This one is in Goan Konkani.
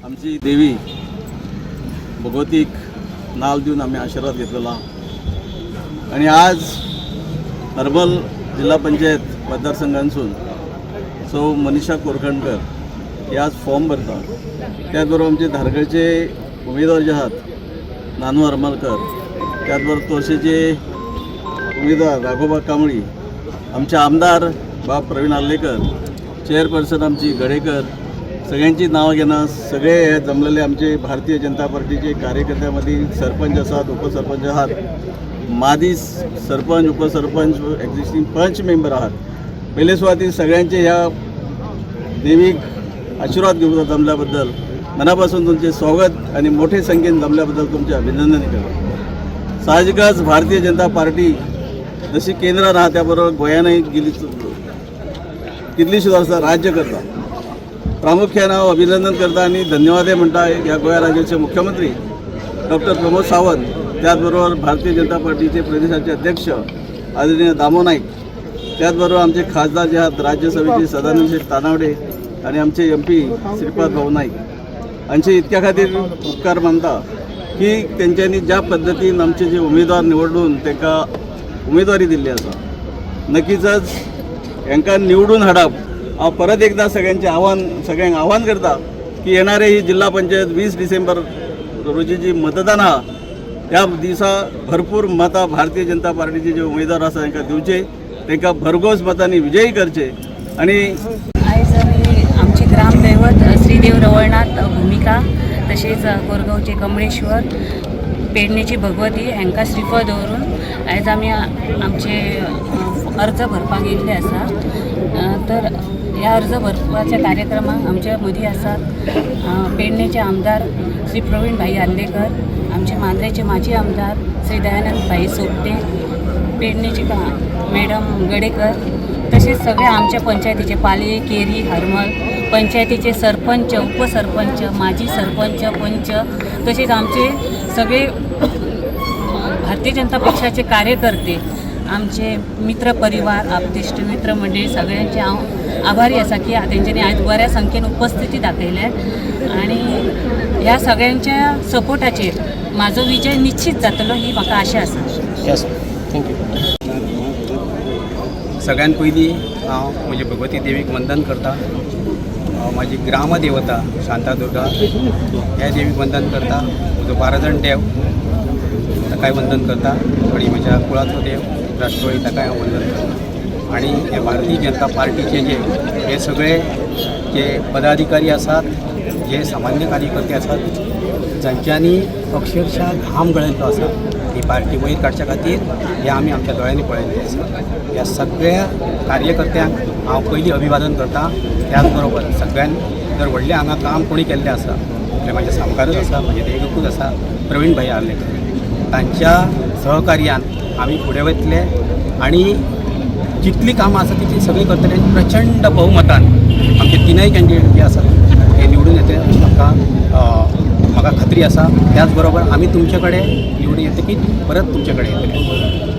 आमची देवी भगवतीक नाल दिवन आमी आशिर्वाद घेतलेलो आहा आणि आज हर्बल जिल्हा पंचायत मतदारसंघांसून सौ मनीषा कोरकणकर हे आज फॉर्म भरता. त्याचबरोबर आमचे धारगळचे उमेदवार जे आहात नानू हरमलकर, त्याचबरोबर तोरशेचे उमेदवार राघोबा कांबळी, आमचे आमदार बाब प्रवीण आर्लेकर, चेअरपर्सन आमची गडेकर, सगळ्यांची नावं घेणं. सगळे हे जमलेले आमचे भारतीय जनता पार्टीचे कार्यकर्त्यामध्ये सरपंच आसात, उपसरपंच आहात, माजी सरपंच, उपसरपंच, एक्झिस्टिंग पंच मेंबर आहात. पयले सुवातीर सगळ्यांचे ह्या देवीक आशीर्वाद घेवपाक जमल्याबद्दल मनापासून तुमचे स्वागत आणि मोठे संख्येन जमल्याबद्दल तुमचे अभिनंदन करता. साहजिकच भारतीय जनता पार्टी जशी केंद्रात आहा, त्या बरोबर गोंयानूय गेली कितलीशीं वर्सां राज्य करता. प्रामुख्यान हांव अभिनंदन करता आनी धन्यवादय म्हणटा ह्या गोंया राज्याचे मुख्यमंत्री डॉक्टर प्रमोद सावंत, त्याचबरोबर भारतीय जनता पार्टीचे प्रदेशाचे अध्यक्ष आदरणीय दामो नाईक, त्याचबरोबर आमचे खासदार जे आहात राज्यसभेचे सदानंद शेठ तानावडे आणि आमचे एमपी श्रीपाद भाऊ नाईक हांचे इतक्या खातीर उपकार मानता की तेंच्यांनी ज्या पद्दतीन आमचे जे उमेदवार निवडून तांकां उमेदवारी दिल्ली आसा, नक्कीच हांकां निवडून हाडप. हांव परत एकदां सगळ्यांचें आव्हान, सगळ्यांक आव्हान करता की येणारे ही जिल्हा पंचायत 20 डिसेंबर रोजी जी मतदान आहा, त्या दिसा भरपूर मतां भारतीय जनता पार्टीचे जे उमेदवार आसा तांकां दिवचे, तांकां भरघोस मतांनी विजयी करचे आणि आयज आमी आमचे ग्रामदैवत श्रीदेव रवळनाथ भुमिका, तशेंच कोरगांवचे कमळेश्वर, पेडणेची भगवती हांकां श्रीफळ दवरून आयज आमी आमचे अर्ज भरपाक येयल्ले आसा. तर ह्या अर्ज भरपाच्या कार्यक्रमाक आमच्या मदीं आसात पेडणेचे आमदार श्री प्रवीण भाई आर्लेकर, आमचे मांद्रेचे माजी आमदार श्री दयानंद भाई सोपटे, पेडणेचे मॅडम गडेकर, तसेच सगळे आमच्या पंचायतीचे पालये, केरी, हरमल पंचायतीचे सरपंच, उपसरपंच, माजी सरपंच, पंच, तसेच आमचे सगळे भारतीय जनता पक्षाचे कार्यकर्ते, आमचे मित्र परिवार, आप्तेष्ट मित्रमंडळी, सगळ्यांचे हांव आभारी आसा की तेंच्यांनी आयज बऱ्या संख्येन उपस्थिती दाखयल्या आणि ह्या सगळ्यांच्या सपोर्टाचेर म्हाजो विजय निश्चित जातलो ही म्हाका आशा आसा. Yes, thank you. सगळ्यात पयलीं हांव म्हजे भगवती देवीक वंदन करता. हांव म्हाजी ग्रामदेवता शांतादुर्गा ह्या देवीक वंदन करता. म्हजो बाराजण देव ताकाय वंदन करता आनी म्हज्या कुळाचो देव राष्ट्रवादी ताकाय हांव वंदन करता. आनी हे भारतीय जनता पार्टीचे जे हे सगळे जे पदाधिकारी आसात, जे सामान्य कार्यकर्ते आसात, जांच्यांनी अक्षरशः घाम गळयल्लो आसा ही पार्टी वयर काडच्या खातीर, हें आमी आमच्या दोळ्यांनी पळयल्लें आसा. ह्या सगळ्या कार्यकर्त्यांक हांव पयलीं अभिवादन करता. त्याच बरोबर सगळ्यान जर व्हडलें हांगा काम कोणी केल्लें आसा तें म्हाज्या सामकारच आसा, म्हजे देखूच आसा, प्रवीण भाई आर्लेकर. तांच्या सहकार्यान आमी फुडें वतले आनी जितलीं कामां आसा तितलीं सगळीं करतले आनी प्रचंड बहुमतान आमचे तिनय कॅन्डिडेट जे आसात हे निवडून येतले अशी म्हाका खात्री आसा. त्याच बरोबर आमी तुमचे कडेन निवडून येतकीच परत तुमचे कडेन येतले.